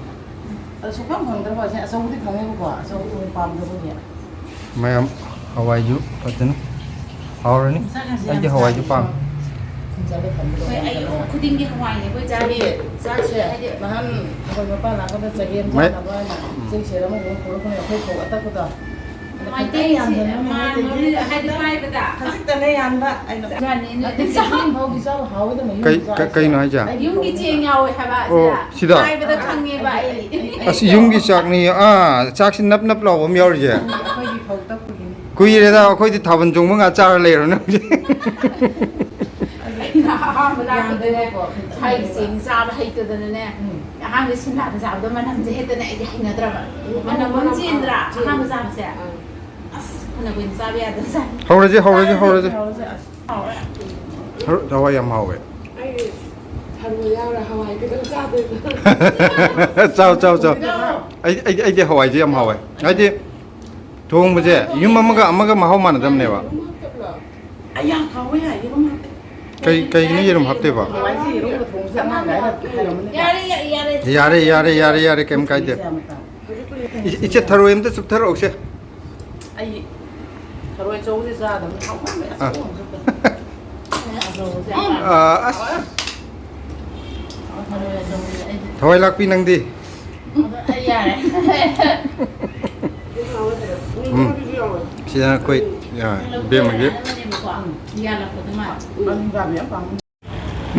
ꯑꯗꯣ ꯁꯨꯛꯐꯪ ꯐꯪꯗ꯭ꯔꯕ ꯑꯁꯦ ꯑꯆꯧꯕꯗꯤ ꯐꯪꯉꯦꯕꯀꯣ, ꯑꯆꯧꯕꯗꯤ ꯑꯣꯏꯅ ꯄꯥꯝꯗꯕꯒꯤ꯫ ꯃꯌꯥꯝ ꯍꯋꯥꯏꯁꯨ ꯐꯖꯅ ꯍꯥꯎꯔꯅꯤ꯫ ꯏꯟꯁꯥꯡ ꯈꯥꯁꯦ ꯌꯥꯝ ꯑꯩꯗꯤ ꯍꯋꯥꯏꯁꯨ ꯆꯥꯕ ꯄꯥꯝꯃꯤ꯫ ꯐꯨꯟꯖꯜꯂ ꯊꯝꯕꯗꯣ ꯑꯩꯈꯣꯏ ꯌꯥꯝ ꯑꯌꯨꯛ ꯐꯖꯅ꯫ ꯈꯨꯗꯤꯡꯒꯤ ꯍꯋꯥꯏꯅꯦ ꯑꯩꯈꯣꯏ ꯆꯥꯔꯤꯁꯦ꯫ ꯁꯤꯒꯤ ꯆꯥꯛꯁꯦ ꯍꯥꯏꯗꯤ ꯅꯍꯥꯟ ꯑꯩꯈꯣꯏ ꯃꯄꯥꯟ ꯂꯥꯛꯄꯗ ꯆꯒꯦꯝ ꯃꯩ-, ꯆꯥꯅꯕ ꯍꯥꯏꯅ ꯎꯝ꯫ ꯆꯦꯡ ꯁꯦꯔ ꯑꯃ ꯄꯨꯔꯛꯄꯅꯦ, ꯑꯩꯈꯣꯏ ꯐꯧ ꯑꯇꯛꯄꯗꯣ꯫ ꯃꯩꯇꯩ ꯌꯥꯝꯗꯅ ꯃꯥ ꯃꯩꯇꯩꯒꯤ ꯃꯔꯨ ꯍꯥꯏꯗꯤ ꯄꯥꯏꯕꯗ꯫ ꯈꯖꯤꯛꯇꯅꯦ ꯌꯥꯟꯕ ꯑꯩꯅ꯫ ꯖꯥꯅꯤꯅꯦ꯫ ꯅꯠꯇꯦ, ꯆꯦꯡ ꯐꯥꯎꯗꯤ ꯆꯥꯕ ꯍꯥꯎꯋꯦꯗ, ꯃꯌꯨꯝ ꯀꯩ-, ꯆꯥꯕ ꯀꯩ-, ꯀꯩꯅꯣ ꯍꯥꯏꯁꯦ? ꯌꯨꯝꯒꯤ ꯆꯦꯡ ꯌꯥꯎꯋꯦ ꯍꯥꯏꯕ ꯑꯣ, ꯁꯤꯗ꯫ ꯁꯤꯗ꯫ ꯄꯥꯏꯕꯗ ꯈꯪꯉꯦꯕ ꯑꯩ꯫ ꯑꯁ, ꯌꯨꯝꯒꯤ ꯆꯥꯛꯅꯤ꯫ ꯑꯥ, ꯆꯥꯛꯁꯤ ꯅꯞ ꯅꯞ ꯂꯥꯎꯕ ꯑꯃ ꯌꯥꯎꯔꯤꯁꯦ꯫ ꯑꯩꯈꯣꯏꯒꯤ ꯐꯧ ꯇꯛꯄꯒꯤꯅꯤ꯫ ꯀꯨꯏꯔꯦꯗ ꯑꯩꯈꯣꯏꯗꯤ ꯊꯥꯕꯜ ꯆꯣꯡꯕ ꯉꯥ ꯆꯥꯔ ꯂꯩꯔꯣ ꯅꯪ ꯍꯧꯖꯤꯛ꯫ ꯑꯩꯅ ꯑꯍꯥꯟꯕ ꯂꯥꯛꯄꯗꯅꯦ, ꯌꯥꯝꯗꯦꯕꯀꯣ꯫ ꯍꯩ ꯆꯦꯡ ꯆꯥꯕ ꯍꯩꯇꯗꯅꯅꯦ, ꯎꯝ꯫ ꯑꯍꯥꯟꯕ ꯁꯤꯡꯂꯥꯗ ꯆꯥꯕꯗꯣ ꯃꯅꯝꯁꯦ ꯍꯦꯛꯇꯅꯦ ꯑꯩꯗꯤ ꯍꯩꯅꯗ꯭ꯔꯕ꯫ ꯎꯝ꯫ ꯃꯅꯝ ꯑꯃ ꯆꯦꯟꯗ꯭ꯔꯥ? ꯆꯦꯟ-, ꯑꯍꯥꯟꯕ ꯆꯥꯕꯁꯦ꯫ ꯑꯥ꯫ ꯑꯁ, ꯐꯅ ꯀꯨꯏꯅ ꯆꯥꯕ ꯌꯥꯗꯕꯖꯥꯠꯅꯤ꯫ ꯍꯧꯔꯁꯤ, ꯍꯧꯔꯁꯤ, ꯆꯥꯔꯁꯤ, ꯍꯧꯔꯁꯤ꯫ ꯍꯧꯔꯁꯤ, ꯑꯁ, ꯍꯥꯎꯔꯦ꯫ ꯍꯧꯔ-, ꯍꯋꯥꯏ ꯌꯥꯝ ꯍꯥꯎꯋꯦ꯫ ꯑꯩ ꯊꯔꯣꯏ ꯌꯥꯎꯔ ꯍꯋꯥꯏ ꯀꯩꯗꯧ ꯆꯥꯗꯣꯏꯅꯣ? ꯆꯥꯎ, ꯆꯥꯎ, ꯆꯥꯎ꯫ ꯑꯩꯗꯤ, ꯑꯩꯗꯤ, ꯑꯩꯗꯤ ꯍꯋꯥꯏꯁꯦ ꯌꯥꯝ ꯍꯥꯎꯋꯦ꯫ ꯍꯥꯏꯗꯤ ꯊꯣꯡꯕꯁꯦ ꯌꯨꯝ ꯑꯃꯒ ꯑꯃꯒ ꯃꯍꯥꯎ ꯃꯥꯟꯅꯗꯕꯅꯦꯕ꯫ ꯌꯦꯔꯨꯝ ꯍꯥꯞꯇꯕ꯭ꯔꯣ? ꯑꯩ ꯌꯥꯝ ꯍꯥꯎꯋꯦ ꯍꯥꯏ, ꯌꯦꯔꯨꯝ ꯍꯥꯞꯇꯦ꯫ ꯀꯩ, ꯀꯩꯒꯤꯅꯣ ꯌꯦꯔꯨꯝ ꯍꯥꯞꯇꯦꯕ? ꯍꯋꯥꯏꯁꯦ ꯌꯦꯔꯨꯝꯒ ꯊꯣꯡꯕꯁꯦ ꯑꯉꯥꯡ ꯂꯥꯏꯔꯤꯛ ꯍꯩꯔꯝꯃꯅꯤꯗ꯫ ꯌꯥꯔꯦ, ꯌꯥꯔꯦ, ꯌꯥꯔꯦ꯫ ꯌꯥꯔꯦ, ꯌꯥꯔꯦ, ꯌꯥꯔꯦ, ꯌꯥꯔꯦ, ꯀꯩꯝ ꯀꯥꯏꯗꯦ꯫ ꯏ-, ꯏꯆꯦ, ꯊꯔꯣꯏ ꯑꯝꯇ ꯆꯨꯞꯊꯔꯛꯎꯁꯦ꯫ ꯑꯩ ꯊꯔꯣꯏ ꯑꯆꯧꯕꯁꯦ ꯆꯥꯗꯕꯅꯤ, ꯍꯥꯎꯃꯟꯕꯩ ꯑꯥ꯫ ꯑꯆꯧꯕ ꯑꯃ ꯆꯨꯞꯄꯦ꯫ ꯑꯆꯧꯕꯁꯦ ꯌꯥꯝ ꯄꯥꯝꯃꯦ꯫ ꯑꯥ, ꯑꯁ꯫ ꯊꯔꯣꯏ ꯑꯆꯧꯕꯁꯦ ꯑꯩꯗꯤ ꯊꯋꯥꯏ ꯂꯥꯛꯄꯤ ꯅꯪꯗꯤ? ꯑꯗꯣ ꯑꯩ ꯌꯥꯔꯦ꯫ ꯎꯝ꯫ ꯁꯤꯗ ꯑꯩꯈꯣꯏ, ꯑ, ꯏꯕꯦꯝꯃꯒꯤ꯫ ꯌꯥꯜꯂꯛꯄꯗꯨ ꯃꯥꯜꯂꯦ꯫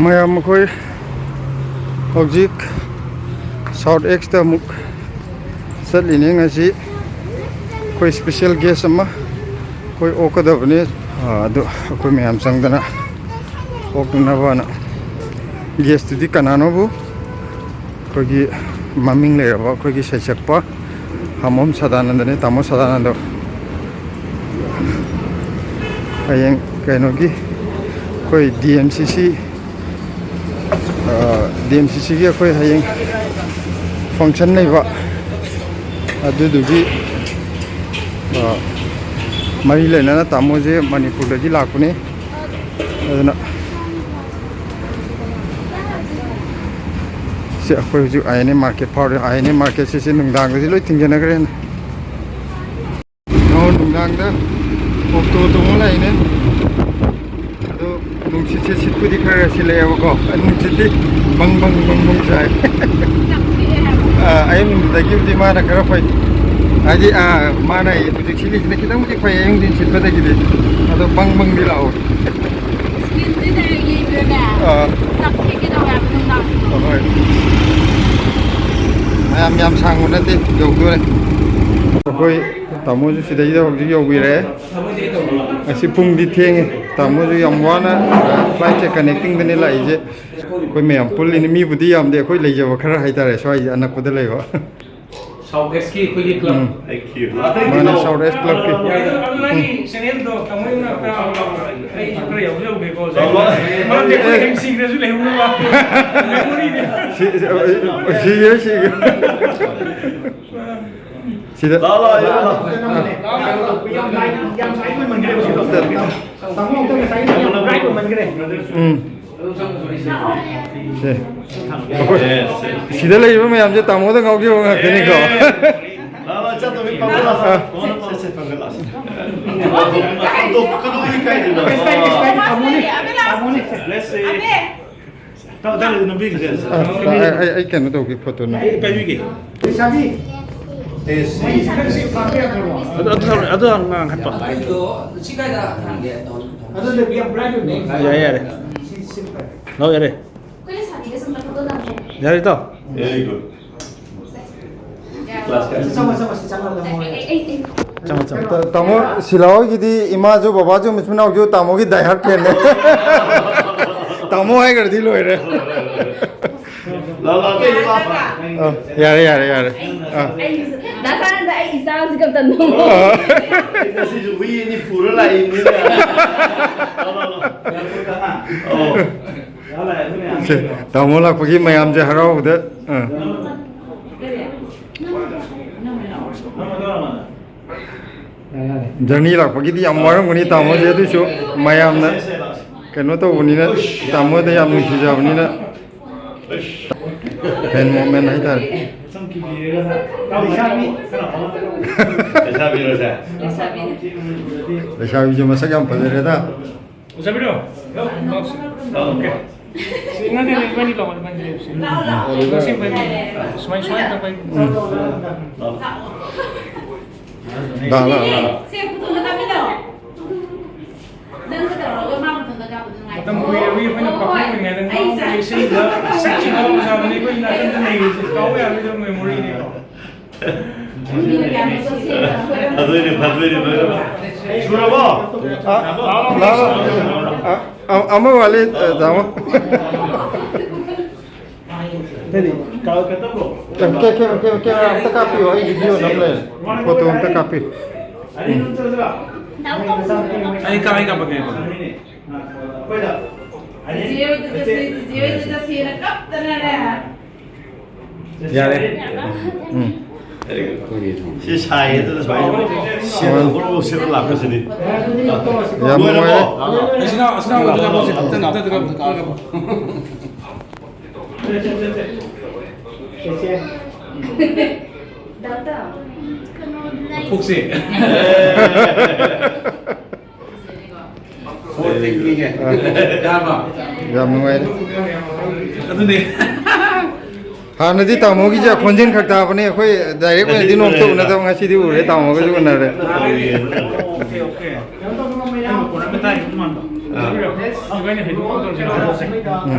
ꯃꯌꯥꯝ ꯑꯩꯈꯣꯏ ꯍꯧꯖꯤꯛ ꯁꯥꯎꯠ ꯑꯦꯛꯁꯇ ꯑꯃꯨꯛ ꯆꯠꯂꯤꯅꯦ꯫ ꯉꯁꯤ ꯑꯩꯈꯣꯏ ꯏꯁꯄꯤꯁꯦꯜ ꯒꯦꯁ ꯑꯃ ꯑꯩꯈꯣꯏ ꯑꯣꯛꯀꯗꯕꯅꯤ꯫ ꯑ, ꯑꯗꯨ ꯑꯩꯈꯣꯏ ꯃꯌꯥꯝ ꯆꯪꯗꯅ ꯑꯣꯛꯅꯅꯕꯅ꯫ ꯒꯦꯁꯇꯨꯗꯤ ꯀꯅꯥꯅꯣꯕꯨ? ꯑꯩꯈꯣꯏꯒꯤ ꯃꯃꯤꯡ ꯂꯩꯔꯕ ꯑꯩꯈꯣꯏꯒꯤ ꯁꯩꯁꯛꯄ ꯍꯥꯃꯣꯝ ꯁꯗꯥꯅꯟꯗꯅꯦ, ꯇꯥꯃꯣ ꯁꯗꯥꯅꯟꯗ꯫ ꯍꯌꯦꯡ ꯀꯩꯅꯣꯒꯤ ꯑꯩꯈꯣꯏ ꯗꯤ ꯑꯦꯝ ꯁꯤ ꯁꯤ, ꯑ, ꯗꯤ ꯑꯦꯝ ꯁꯤ ꯁꯤꯒꯤ ꯑꯩꯈꯣꯏ ꯍꯌꯦꯡ ꯐꯪꯁꯟ ꯂꯩꯕ, ꯑꯗꯨꯗꯨꯒꯤ, ꯑ, ꯃꯔꯤ ꯂꯩꯅꯅ ꯇꯥꯃꯣꯁꯦ ꯃꯅꯤꯄꯨꯔꯗꯒꯤ ꯂꯥꯛꯄꯅꯤ꯫ ꯑꯗꯨꯅ ꯁꯤ ꯑꯩꯈꯣꯏ ꯍꯧꯖꯤꯛ ꯑꯥꯏ ꯑꯦꯟ ꯑꯦ ꯃꯥꯔꯀꯦꯠ ꯐꯥꯎꯔꯦ꯫ ꯑꯥꯏ ꯑꯦꯟ ꯑꯦ ꯃꯥꯔꯀꯦꯠꯁꯤ ꯁꯤ ꯅꯨꯡꯗꯥꯡꯗꯗꯤ ꯂꯣꯏ ꯊꯤꯡꯖꯤꯟꯅꯈ꯭ꯔꯦꯅ꯫ ꯑꯣ, ꯅꯨꯡꯗꯥꯡꯗ ꯑꯣꯛꯇꯣ ꯇꯣꯡꯉ ꯂꯥꯛꯏꯅꯦ꯫ ꯑꯗꯣ ꯅꯨꯡꯁꯤꯠꯁꯦ ꯁꯤꯠꯄꯨꯗꯤ ꯈꯔ ꯈꯔ ꯁꯤꯠꯂꯛꯑꯦꯕꯀꯣ꯫ ꯅꯨꯡꯁꯤꯠꯇꯤ ꯕꯪ ꯕꯪ ꯕꯪ ꯕꯪ ꯁꯥꯏ꯫ ꯑꯥ, ꯑꯌꯨꯛ ꯅꯨꯡꯊꯤꯜꯗꯒꯤꯕꯨꯗꯤ ꯃꯥꯅ ꯈꯔ ꯐꯩ꯫ ꯍꯥꯏꯗꯤ, ꯑꯥ, ꯃꯥꯅ ꯑꯩ ꯍꯧꯖꯤꯛ ꯁꯤꯠꯂꯤꯁꯤꯅ ꯈꯤꯇꯪꯕꯨꯗꯤ ꯐꯩ, ꯑꯌꯨꯛ ꯅꯨꯡꯊꯤꯟ ꯁꯤꯠꯄꯗꯒꯤꯗꯤ꯫ ꯑꯗꯣ ꯕꯪ ꯕꯪꯗꯤ ꯂꯥꯎꯋꯦ꯫ Screenꯁꯤꯗ ꯌꯦꯡꯗ꯭ꯔꯦꯅꯦ꯫ ꯑꯥ꯫ ꯆꯥꯛ ꯊꯦꯡꯒꯦ ꯇꯧꯋꯦ ꯍꯥꯏꯕ ꯅꯨꯡꯗꯥꯡ꯫ ꯑꯍꯣꯏ꯫ ꯃꯌꯥꯝ ꯌꯥꯝ ꯁꯥꯡꯕ ꯅꯠꯇꯦ, ꯌꯧꯗꯣꯔꯦ꯫ ꯑꯩꯈꯣꯏ ꯇꯥꯃꯣꯁꯨ ꯁꯤꯗꯩꯗ ꯍꯧꯖꯤꯛ ꯌꯧꯕꯤꯔꯦ꯫ ꯉꯁꯤ ꯄꯨꯡꯗꯤ ꯊꯦꯡꯉꯦ꯫ ꯇꯥꯃꯣꯁꯨ ꯌꯥꯝ ꯋꯥꯅ, ꯑ, flightꯁꯦ connectingꯗꯅꯦ ꯂꯥꯛꯏꯁꯦ꯫ ꯑꯩꯈꯣꯏ ꯃꯌꯥꯝ ꯄꯨꯜꯂꯤꯅꯤ꯫ ꯃꯤꯕꯨꯗꯤ ꯌꯥꯝꯗꯦ, ꯑꯩꯈꯣꯏ ꯂꯩꯖꯕ ꯈꯔ ꯍꯥꯏꯇꯥꯔꯦ, ꯁ꯭ꯋꯥꯏꯒꯤ ꯑꯅꯛꯄꯗ ꯂꯩꯕ꯫ South Eastꯀꯤ ꯑꯩꯈꯣꯏꯒꯤ club꯫ ꯎꯝ꯫ Thank you꯫ ꯃꯥꯅꯦ, South East clubꯀꯤ꯫ ꯑꯗꯨ ꯅꯪꯒꯤ channelꯗꯣ ꯇꯥꯃꯣꯅ ꯈꯔ ꯍꯧꯔꯛꯑꯣ꯫ ꯑꯩꯁꯨ ꯈꯔ ꯌꯥꯎꯖꯍꯧꯒꯦꯀꯣ꯫ ꯇꯥꯃꯣ꯫ ꯃꯔꯝꯗꯤ ꯑꯩꯈꯣꯏ MCꯗꯁꯨ ꯂꯩꯍꯧꯅꯕ꯫ Memoryꯅꯦ꯫ ꯁꯤ-, ꯁꯤ-, ꯁꯤꯒꯦ, ꯁꯤꯒꯦ꯫ ꯁꯤꯗ꯫ ꯂꯥꯛꯑꯣ, ꯂꯥꯛꯑꯣ, ꯂꯥꯛꯑꯣ꯫ ꯎꯝ꯫ ꯁꯦ꯫ ꯑꯩꯈꯣꯏ ꯁꯤꯗ ꯂꯩꯔꯤꯕ ꯃꯌꯥꯝꯁꯦ ꯇꯥꯃꯣꯗ ꯉꯥꯎꯖꯕ ꯉꯥꯛꯇꯅꯤꯀꯣ꯫ ꯂꯥꯛꯑꯣ, ꯂꯥꯛꯑꯣ, ꯆꯠꯇꯧꯕꯤ ꯄꯥꯕꯨꯡ ꯂꯥꯛꯑꯣ꯫ ꯁꯦ, ꯁꯦ, ꯄꯥꯕꯨꯡ ꯂꯥꯛꯑꯣ꯫ ꯀꯩꯗꯧꯕꯤ ꯏꯀꯥꯏꯗꯣꯏꯅꯣ? ꯇꯥꯃꯣꯅꯤ, ꯇꯥꯃꯣꯅꯤ꯫ ꯇꯥꯃꯣ, ꯇꯥꯃꯣ, ꯅꯝꯕꯤꯒꯦ꯫ ꯑ, ꯑꯩ, ꯑꯩ, ꯑꯩ ꯀꯩꯅꯣ ꯇꯧꯒꯦ, ꯐꯣꯇꯣ ꯅꯝ-, ꯑꯩ ꯄꯥꯏꯕꯤꯒꯦ꯫ ꯂꯩꯁꯥꯕꯤ꯫ ꯑꯦꯁ꯫ ꯃꯩꯁꯤ ꯅꯪꯁꯤ ꯐꯥꯕ ꯌꯥꯗ꯭ꯔꯕꯣ? ꯑꯗꯨ, ꯑꯗꯨ ꯊꯝꯃꯣ, ꯑꯗꯨ ꯍꯥꯟꯅ ꯉꯥꯡꯈꯠꯄ꯫ ꯑꯗꯨꯗꯣ ꯁꯤ ꯀꯥꯏꯗ ꯊꯝꯒꯦ? ꯑꯗꯨꯗꯤ we are brand new name꯫ ꯌꯥꯔꯦ, ꯌꯥꯔꯦ꯫ ꯁꯤ, ꯁꯤ ꯐꯔꯦ꯫ ꯂꯧ, ꯌꯥꯔꯦ꯫ ꯑꯩꯈꯣꯏ ꯂꯩꯁꯥꯕꯤꯒ ꯁꯨꯝ ꯐꯣꯇꯣ ꯅꯝꯒꯦ꯫ ꯌꯥꯔꯦ, ꯏꯇꯥꯎ꯫ Very good꯫ ꯆꯪꯉꯣ, ꯆꯪꯉꯣ, ꯁꯤ ꯆꯪꯉꯣ, ꯆꯪꯉꯣ꯫ ꯑꯩ, ꯑꯩ, ꯑꯩ꯫ ꯆꯪꯉꯣ, ꯆꯪꯉꯣ꯫ ꯇꯥ-, ꯇꯥꯃꯣ ꯁꯤꯂꯥ ꯍꯣꯏꯒꯤꯗꯤ ꯏꯃꯥꯁꯨ ꯕꯕꯥꯁꯨ ꯃꯆꯤꯟ ꯃꯅꯥꯎꯁꯨ ꯇꯥꯃꯣꯒꯤ die hard fanꯅꯦ꯫ ꯇꯥꯃꯣ ꯍꯥꯏꯈ꯭ꯔꯗꯤ ꯂꯣꯏꯔꯦ꯫ ꯂꯥꯛꯑꯣ, ꯂꯥꯛꯑꯣ, ꯑꯇꯩꯗꯤ ꯂꯥꯛꯑꯣ꯫ ꯑ, ꯌꯥꯔꯦ, ꯌꯥꯔꯦ, ꯌꯥꯔꯦ꯫ ꯑ꯫ ꯑꯩ, ꯗꯥ ꯁꯥꯅꯟꯗ, ꯑꯩ ꯏꯆꯥꯁꯤ ꯈꯛꯇ ꯅꯣꯡꯃ꯫ ꯑ꯫ ꯑꯩ ꯉꯁꯤꯁꯨ ꯍꯨꯏ ꯑꯅꯤ ꯄꯨꯔ ꯂꯥꯛꯏꯅꯤꯅꯦ꯫ ꯂꯥꯛꯑꯣ, ꯂꯥꯛꯑꯣ, ꯂꯥꯛꯑꯣ꯫ ꯑꯣ꯫ ꯁꯦ, ꯇꯥꯃꯣ ꯂꯥꯛꯄꯒꯤ ꯃꯌꯥꯝꯁꯦ ꯍꯔꯥꯎꯕꯗ, ꯑ꯫ Journey ꯂꯥꯛꯄꯒꯤꯗꯤ ꯌꯥꯝ ꯋꯥꯔꯝꯒꯅꯤ ꯇꯥꯃꯣꯁꯦ, ꯑꯗꯨꯏꯁꯨ ꯃꯌꯥꯝꯅ ꯀꯩꯅꯣ ꯇꯧꯕꯅꯤꯅ, ꯇꯥꯃꯣꯗ ꯌꯥꯝ ꯅꯨꯡꯁꯤꯖꯕꯅꯤꯅ꯫ Fan movement ꯍꯥꯏꯇꯥꯔꯦ꯫ ꯂꯩꯁꯥꯕꯤꯁꯦ ꯃꯁꯛ ꯌꯥꯝ ꯐꯖꯔꯦꯗ꯫ ꯎꯖꯕꯤꯔꯣ? ꯂꯥꯛꯑꯣ, ꯂꯥꯛꯑꯣ꯫ ꯁꯤ ꯅꯠꯇꯦ, ꯅꯠꯇꯦ, ꯏꯕꯥꯅꯤ ꯂꯥꯛꯑꯣ, ꯏꯕꯥꯅꯤ ꯂꯦꯞꯁꯤ꯫ ꯂꯥꯛꯑꯣ, ꯂꯥꯛꯑꯣ꯫ ꯁꯤ ꯏꯕꯥꯅꯤ ꯁꯨꯃꯥꯏ, ꯁꯨꯃꯥꯏꯅ ꯇꯧꯕ꯫ ꯎꯝ꯫ ꯂꯥꯛꯑꯣ, ꯂꯥꯛꯑꯣ, ꯂꯥꯛꯑꯣ꯫ ꯁꯦ, ꯁꯦ, ꯐꯣꯇꯣ ꯑꯝꯇ ꯀꯥꯞꯃꯤꯟꯅꯔꯣ꯫ ꯅꯪꯒ ꯇꯧꯔꯒ ꯃꯥ ꯃꯊꯟꯇ ꯀꯥꯞꯄꯗꯣ ꯅꯨꯡꯉꯥꯏꯇꯦ꯫ ꯃꯇꯝ ꯀꯨꯏꯔꯕꯒꯤ ꯑꯩꯈꯣꯏꯅ ꯍꯣꯏ, ꯍꯣꯏ꯫ ꯄꯥꯈꯪ ꯑꯣꯏꯔꯤꯉꯩꯗ ꯑꯩ ꯉꯥꯎꯕꯒꯤ ꯏꯁꯩꯗ ꯁꯛꯈꯤꯕ ꯑꯣꯖꯥꯗꯨꯅꯤ ꯑꯩꯈꯣꯏ ꯅꯥꯀꯟꯗ ꯂꯩꯔꯤꯁꯦ꯫ ꯀꯥꯎꯕ ꯌꯥꯔꯣꯏꯗꯕ memoryꯅꯤꯀꯣ꯫ ꯃꯤꯅ ꯀꯌꯥꯅꯣ ꯆꯠꯁꯦꯅ ꯁꯣꯏꯔꯝꯗꯣꯏꯅꯣ꯫ ꯐꯗꯣꯏꯅꯦ, ꯐꯗꯣꯏꯅꯦ, ꯐꯗꯣꯏꯅꯦ꯫ ꯁꯨꯔꯕꯣ? ꯑ, ꯂꯥꯎ, ꯂꯥꯎ꯫ ꯑ, ꯑ, ꯑꯃ ꯋꯥꯠꯂꯤ, ꯑ, ꯇꯥꯃꯣ꯫ ꯀꯩꯅꯣ, ꯀ-, ꯀꯩꯅꯣ ꯇꯧꯕ꯭ꯔꯣ? ꯀꯦ-, ꯀꯦ-, ꯀꯦ-, camera ꯑꯝꯇ ꯀꯥꯞꯄꯤꯌꯣ, ꯑꯩ video ꯅꯝ ꯂꯩꯔꯦ꯫ Photo ꯑꯝꯇ ꯀꯥꯞꯄꯤꯌꯨ꯫ ꯎꯝ꯫ ꯑꯩ ꯀꯥꯞ-, ꯑꯩ ꯀꯥꯞꯄꯛꯀꯦ, ꯑꯩ ꯀꯥꯞꯄꯛꯀꯦ꯫ ꯆꯤꯆꯦ ꯍꯣꯏꯗ ꯆꯠꯁꯤ, ꯆꯤꯆꯦ ꯍꯣꯏꯗ ꯆꯠꯁꯤꯅ ꯀꯞꯇꯅꯅꯦ꯫ ꯌꯥꯔꯦ꯫ ꯎꯝ꯫ ꯁꯤ ꯁꯥꯏꯌꯦ, ꯑꯗꯨꯅ ꯁꯨꯃꯥꯏꯅ ꯁꯦꯝꯕ ꯈꯣꯠꯄ ꯁꯦꯝꯕ ꯂꯥꯛꯄꯁꯤꯗꯤ꯫ ꯌꯥꯝ ꯅꯨꯡꯉꯥꯏꯔꯦ꯫ ꯂꯣꯏꯔꯕꯣ? ꯑꯁꯤꯅ, ꯑꯁꯤꯅ ꯑꯃꯨꯛ ꯂꯧꯊꯣꯛꯁꯤ꯫ ꯑꯝꯇ, ꯑꯝꯇ, ꯑꯝꯇ, ꯑꯝꯇ꯫ ꯆꯦꯆꯦ꯫ ꯗꯥꯛꯇꯔ꯫ ꯄꯨꯛꯁꯤ꯫ ꯌꯥꯔꯕ? ꯌꯥꯝ ꯅꯨꯡꯉꯥꯏꯔꯦ꯫ ꯑꯗꯨꯅꯦ꯫ ꯍꯥꯟꯅꯗꯤ ꯇꯥꯃꯣꯒꯤꯁꯦ ꯈꯣꯟꯖꯦꯜ ꯈꯛ ꯇꯥꯕꯅꯦ, ꯑꯩꯈꯣꯏ direct ꯑꯣꯏꯅꯗꯤ ꯅꯣꯡꯃꯇ ꯎꯅꯗꯕ, ꯉꯁꯤꯗꯤ ꯎꯔꯦ, ꯇꯥꯃꯣꯒꯁꯨ ꯎꯅꯔꯦ꯫ Okay, okay. ꯀꯩꯅꯣ ꯇꯧꯕ ꯉꯝꯃꯣꯏꯗ꯫ ꯑꯩꯅ ꯄꯣꯠ ꯑꯃ ꯇꯥꯏ, ꯑꯗꯨ ꯃꯥꯟꯕ꯫ ꯑꯥ꯫ ꯏꯕꯥꯅꯤ ꯍꯩꯗꯣꯛ ꯍꯩꯗꯣꯛ ꯇꯧꯔꯁꯤ꯫ ꯎꯝ꯫